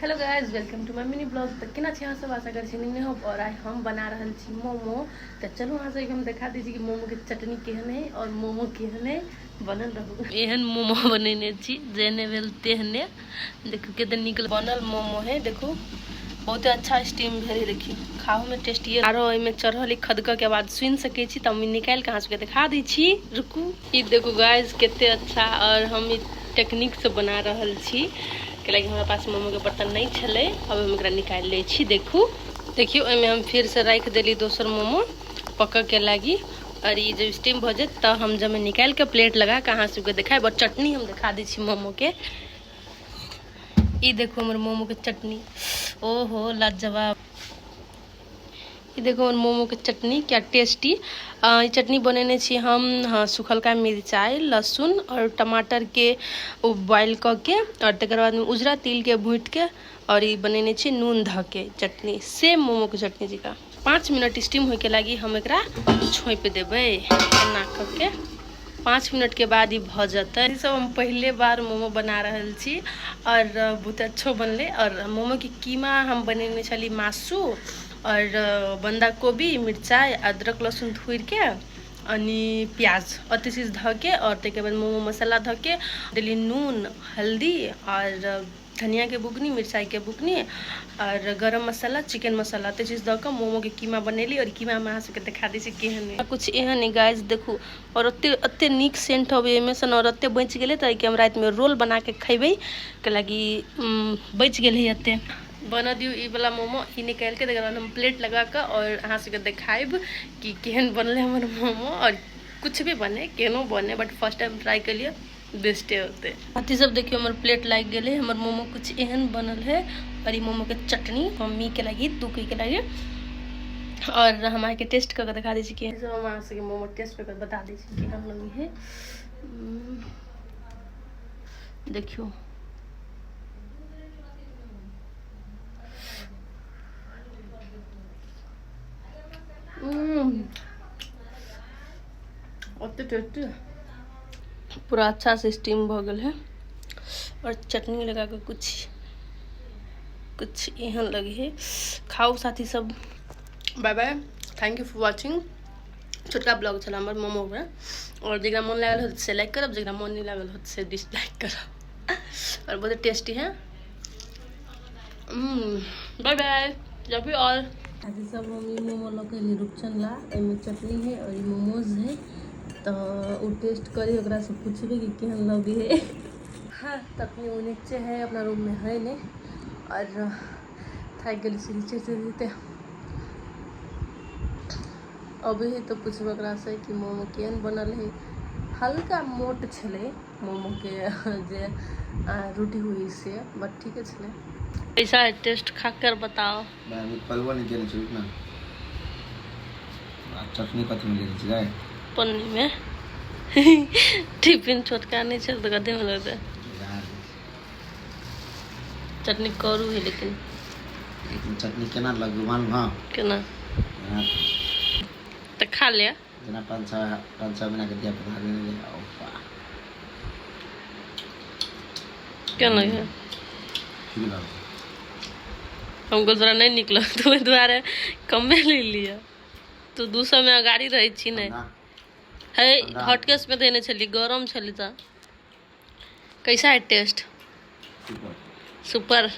Hello guys, welcome to my mini blog. तऽ केना छी अहाँ सब? आशा करै छी नीक होब। और आइ हम बना रहल छी मोमो। तऽ चलू अहाँ सबके हम देखा दै छी कि मोमोके चटनी केहन है और मोमो केहन है। बनल रहू। एहन मोमो बनेने छी, जेहने भेल तेहने। देखू कते नीक बनल मोमो है। देखू बहुते अच्छा स्टीम भेल है। देखियौ खाहो में टेस्टी। आरो एहिमे चढ़ल खदकऽ के आवाज सुनि सकै छी, तऽ हम निकालि कऽ अहाँ सबके देखा दै छी। रुकू, ई देखू गाइस कते अच्छा। और हम ई टेक्निक से बना रहल छी, कैलाकि हमरा पास मोमोके बर्तन नहि छलै। अब हम एकरा निकालि लै छी। देखू, देखियौ एहिमे हम फेरसँ राखि देली दोसर मोमो पकऽके लागी। और ई जब स्टीम भऽ जायत तऽ हम जब निकालि कऽ प्लेट लगा कऽ अहाँ सबके देखायब। और चटनी हम देखा दै छी मोमोके। ई देखू हमर मोमोके चटनी, ओहो लाजवाब। ई देखो हमर मोमोके चटनी क्या टेस्टी। ई चटनी बनेने छी हम, हाँ, सुखलका मिरचाइ, लहसुन और टमाटरके बॉयल कऽ के, और तकर बाद उजरा तिलके भूटिके, और ई बनेने छी नून धऽ के चटनी, सेम मोमोके चटनी जकाँ। 5 मिनट स्टीम होइके लागी हम एकरा छोंपि देबै एना कऽ के। 5 मिनटके बाद ई भऽ जेतै। ई सब हम पहिले बार मोमो बना रहल छी और बहुत अच्छो बनलै। और मोमोके कीमा हम बनेने छली मासु और बन्धा कोबी, मिरचाइ, अदरक, लहसुन थुरिके अनि प्याज अते चीज धऽ के, और ताहिके बाद मोमो मसाला धऽ के देली नून, हल्दी और धनिया के बुकनी, मिरचाई के बुकनी और गरम मसाला, चिकन मसाला, ते चीज दऽ कऽ मोमो के कीमा बनेली। और कीमा हम अहाँ सबके देखा दै छी केहन है। कुछ एहन है गाइस, देखू। और ओते ओते नीक सेंट अबै एहिमे सँ, और ओते बचि गेलै तऽ एहिके हम रातिमे रोल बना के खैबै, कैलाकि बचि गेल है एते। बनऽ दियौ ई वाला मोमो। ई निकालि के तकर बाद हम प्लेट लगा कऽ और अहाँ सबके देखायब कि केहन बनलै हमर मोमो। और कुछ भी बने, केहनो बने, बट फर्स्ट टाइम ट्राई केलियै, बेस्टे होतै। अथी सब देखियौ, हमर प्लेट लागि गेलै। हमर मोमो कुछ एहन बनल है। और ई मोमो के चटनी मम्मी के लागी, दुखी के लागी, और हम अहाँके टेस्ट कऽ के देखा दै छी कि सब। हम अहाँ सबके मोमो टेस्ट कऽ के बता दै छी केहन लगी है। देखियौ, ओते टेस्टी, पूरा अच्छा से स्टीम भऽ गेल है। और चटनी लगा के कुछ कुछ एहन लगे है। खाओ साथी सब। Bye bye, thank you for watching. छोटका ब्लॉग छल हमर मोमो पर। और जकरा मन लागल होत से लाइक करब, जकरा मन नहीं लागल होत से डिसलाइक करब। और बहुत टेस्टी है। बाय बाय, जब भी। और साथी सब, हम ई मोमो लऽ के एलियै रूपचन ला। एहिमे चटनी है और ई मोमोज है, तऽ ओ टेस्ट करी, ओकरासँ पुछबै कि केहन लगे है। हाँ, तखनी ओ नीचे है, अपना रूम में है नहीं। और थाकि गेली सीढ़ी चढ़ते चढ़ते। अभी है तऽ पुछबै ओकरासँ कि मोमो केहन बनल है। हल्का मोट छलै मोमोके जे रोटी हुई से, बट ठीके छलै। कैसा है टेस्ट, खा कर बताओ। अभी पलवो नहीं केने छी ना। आ चटनी कथी में लेने छी रे? पन्नी में। टिफिन छोटका नहीं छै तऽ कथी में लगतै? चटनी करू है लेकिन। लेकिन चटनी केना लगू मालूम? हाँ। केना? तऽ खा ले। जेना 5-6 महीना के धिया पुता लेने रहे। ओ वाह, केना लगे? ठीक लगल। हमको तोरा नहीं निक लगतौ, ओहि दुआरे कमे ले लिअ। तू 200 में अगाड़ी रहै छी ने। है। ठंडा। हॉटकेस में देने छली, गरम छली। तऽ कैसा है टेस्ट? सुपर। सुपर।